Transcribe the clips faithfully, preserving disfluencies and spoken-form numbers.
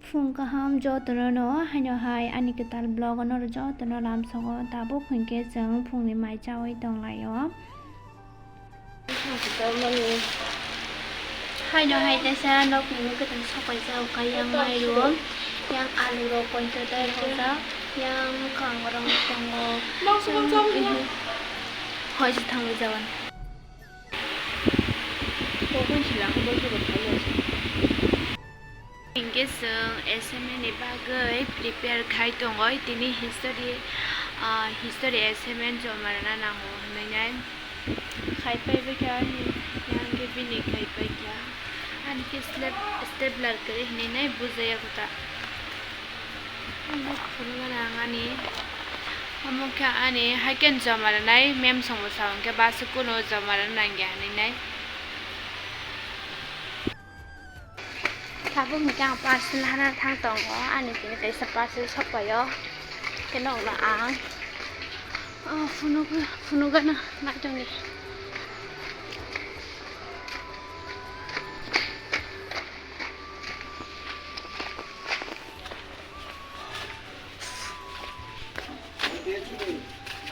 Phung kaham jotono no, haino hai ani kwtal vlog o norok jotono lamsogo. Tabuk hinkhe chwng phungni mai chaui tonglaio. Haino hai teisa nokni mui kwthang sopaijak kha, yang mairum, yang alu rok poito dai rojak, yang mwkhang rok tongo. Hoi se thangwi jawan. Hinkhe chwng assignment ni bagwi prepare khai tongoi, tini history, ah, history assignment joma rwna nango hwnwi nai khai pai bai kha, yang khe bini khai pai kha, ani khe step-, stapler kwrwi hwnwi nai bujaya kota. Omo phunukgana ang ani, omo khe ani hai khe joma rwnai, mem songbo sa hwnkhe bus o kunu joma rwna nangya hwnwi nai. Tabuk hwnkhe ang parcel hana thang tongo, ani tini kaisa parcel sokpaio, khe nokno ang, ah, phunuk-, phunukgana nai tongdi.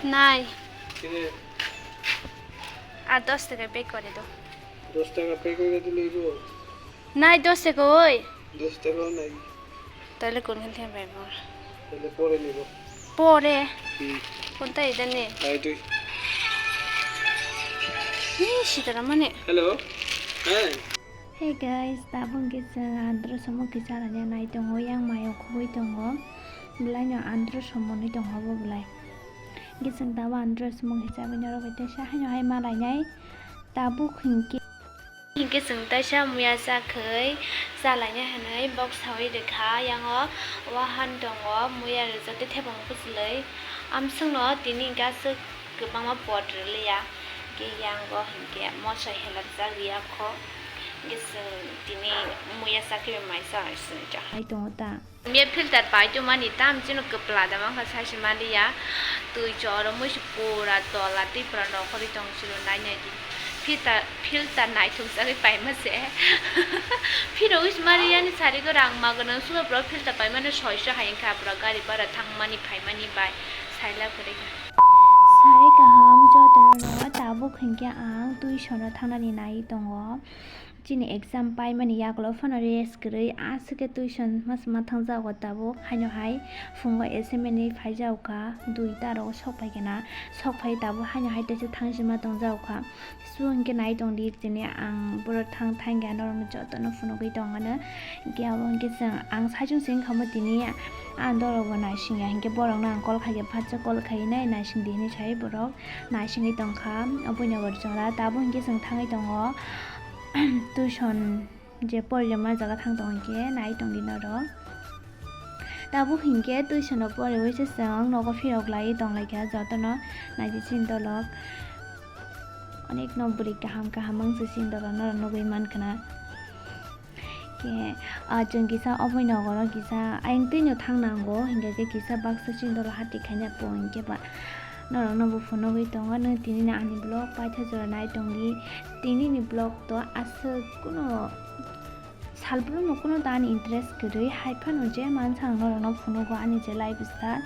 Nai. Kene? Ar dos taka pay kore do. Dos taka pay kore dile ibo. Nai, dos taka oi. Dos taka nai. Tale kun khan thang bai bo. Tale pore nibo. Pore. Hmm. Kun tai dane. Ai dui. Ni sitara mane. Hello. Hey. Hey guys, tabuk hwnkhe chwng andro somo kisa rani nai tongo, yang mayo khogwi tongo, belai no andro somo ni tongo bo belai. Hwnkhe chwng tabuk andro somo kisa bai norok bai teisa haino hai ma lainai. Tabuk hwnkhe, hwnkhe chwng teisa muya chakhwi chalainai hwnwi bok saui rwkha, yango wahan tongo, muya rijak tei thepung bwchwlwi. Amswkno tini hwnkhe aswk kwbangma pot rwliya, hwnkhe yango hwnkhe moso helapjak riyakho, hwnkhe chwng tini muya chakhwi maisa hai swngjak. Hai tongo ta. Miya filter pai tongmani tam chino kwpla da mankha saisi manliya, twi choro muisu pura tola tei pura nokhorwi tong chwlo nai nai di. Filter, filter naithok jagwi paima se. Phirogwi se mari yani sari go rang ma gwnang sulo bro filter paimani soiso hai wngkha bro gari bara thangmani phaimani bai saila kwrwi kha. Sari kaham jotono no tabuk hwnkhe ang tuition o thangnani nai tongo. Chini exam paimani yagulo phano rest kwrwi aswk khe tuition ma swma thangjago tabuk haino hai phungo assignment ni phaijago kha dui ta ro sok pai khe na sok phai tabuk haino hai teisa thangsima tongjago kha. Su hwnkhe nai tong di, tini ang borok thang thang khe norokno jotono phunugwi tong ano. Hwnkhe abo hwnkhe chwng ang saichung se wngkha mo tini ang dorok bo naising ya, hwnkhe borokno ang call khai khe phatsa call khai nai naising di hinwi sai borok naisingwi tong kha. Oboino bo chwla tabuk hwnkhe chwng thangwi tongo tuition. Je porirema jaga thang tong hwnkhe nai tong di norok. Tabuk hwnkhe tuition rok poriwi se chwng nogo phirok laiwi tong lai kha jotono nai di chini dolok. Onek no bwrwi kaham kaham wng se chini dolok norok nugwi man khna. Khe, ah, chwng kisa oboi nogo no kisa ayang twi no thang nango hwnkhe khe kisa baksa chini dolok hati khaina po hwnkhe ba. Norokno bo phunugwi tongo, nwng tini no ani vlog paithago jora nai tongdi. Tini ni vlog to aswk kuno salbrum no kuno ta ani interest kwrwi, hai phano je mansa ang norokno phunugo ani je lifestyle.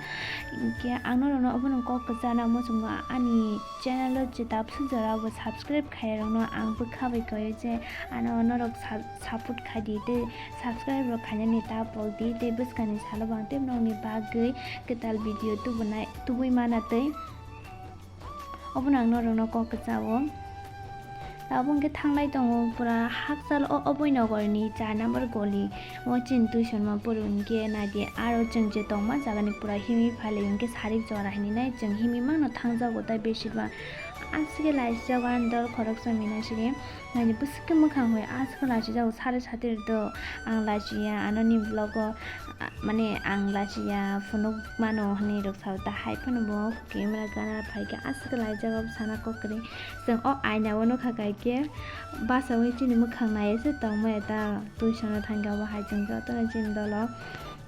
Hwnkhe ang norokno obono kok kwchana muchungo ani channel o je tabuk jora bo subscribe khaiya rokno ang bwkha bai koyo je ano norok sub-, support khai di tei subscribe rok khainani ta pok di tei bwskangni salo bo ang tei nokni bagwi kwtal video tubunai, tubui mana tei obono ang norokno kok kwchao. Tabuk hwnkhe thanglai tongo pura hakchal o Oboi Nogor ni char number goli o chini tuition ma poro hwnkhe naidi aro chwng je tongma jaga ni pura himwi phailai hwnkhe sarik jora hinwi nai chwng himwi mano thangjago tai besi ba aswk khe laisijak ani dol khoroksa mina sini. Nai di bwswk khe mwkhang hoi aswk lachijago sari sati rwdo ang lachiya ano ni vlog o, a, mane ang lachiya phunuk mano hinwi rwk sao ta hai phano bo camera gana phaikhe aswk laijago sana kok kwrwi chwng o aina o nukha kaikhe basaui chini mwkhang naiwi se tongmaya ta tuition o thangkhe obo hai chwng jotono chini dolo.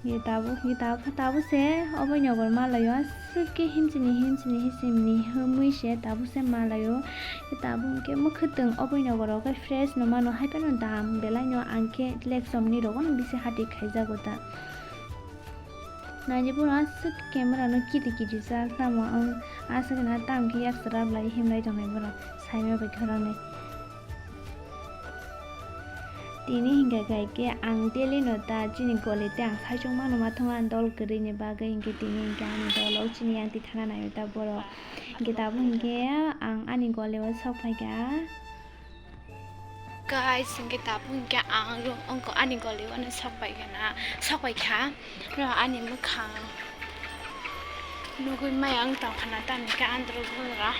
Ye tabuk, ye tabuk, tabuk se obo nogor malayo, aswk khe himchini, himchini, himchini himwi se tabuk se malayo. Ye tabuk hwnkhe mwkhwtwng obo nogoro khe fresh no mano, hai phano dam belai no, ang khe Laxmi ni rogo no bisi hati khaijago ta. Naidi bono aswk camera no kiti kiti jak tamo, ang aswk na tam khe yak chwra belai himlai tongnai bono, saima bai khorang ni. Tini hingka khe ang daily no ta chini goli tei ang saichung mano ma thung ang dol kwrwi ni bagwi, hingke tini hingke ani dol o chini yang twi thana nai ta borok. Hingke tabuk hingke ang ani goli o sok phaikha. Guys, hingke tabuk hingke ang ro-, ongko ani goli o no sok phaikha na, sok phaikha. Ro ani mwkhang nugui maya wng tongkha na, tamni khe andro ghulra.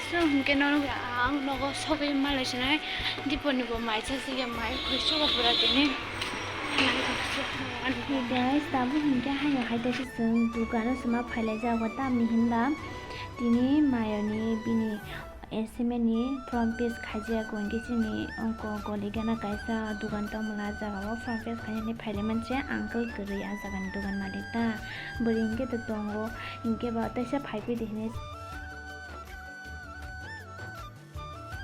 So, hwnkhe norok ang nogo sogwi malaisinai, Diponi bo mai chajagya, mai khuisogo pura tini. Hey guys, tabuk hwnkhe haino hai tei se chwng dukano se ma phailaijago, tamni hinba tini mayoni bini S M A ni form fill khaijak, hwnkhe chini ongko goli gana kaisa dugan tongmani, ah jaga o form fill khainani phailai manse uncle kwrwi ah jaga ni dugan malik ta. Bwrwi hwnkhe to tongo, hwnkhe ba teisa phaiphidi hinwi.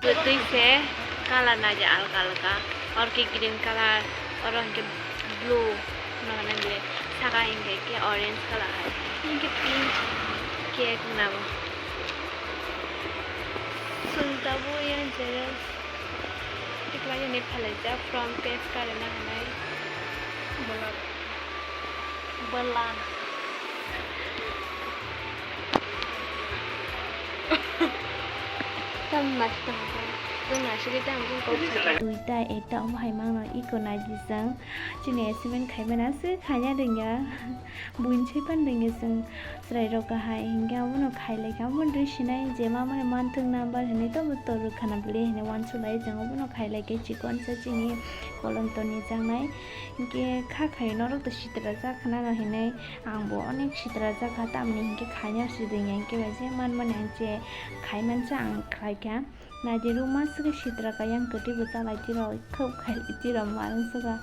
Twi se colour naidi alka alka, oro khe green colour, oro hwnkhe blue, nono le saka hwnkhe khe orange colour hai, hwnkhe pink cake nabo. Chwng tabuk yang xerox tikhlai ni phalaijak from cash karena hinwi. Bwla. Tam naisik tong. Chwng naisik tong, chwng kok. Duita ekta omo hai mangno iko naidi chwng. Chini assignment khaimani aswk khaina rwngya. Buini saipan rwngya chwng. Chwrairok kahai hwnkhe abono khailaikha, abono rwi sinai je mamani manthwk number hinwi tobo torwi khana bwlwi hinwi uansuk lai, chwng abono khailaikhe chikonsa chini kolom toni changnai. Hinkhe kha khaio norok to sitra jak khana no hinwi, angbo onek sitra jak kha, tamni hinkhe khaina sidingya hinkhe bai je manmani ang je khaimansa ang khlaikha. Naidi ruma swkhe sitra kha, yang kwtwi bo chalai tiro, khub khailai tiro, manwi swkha.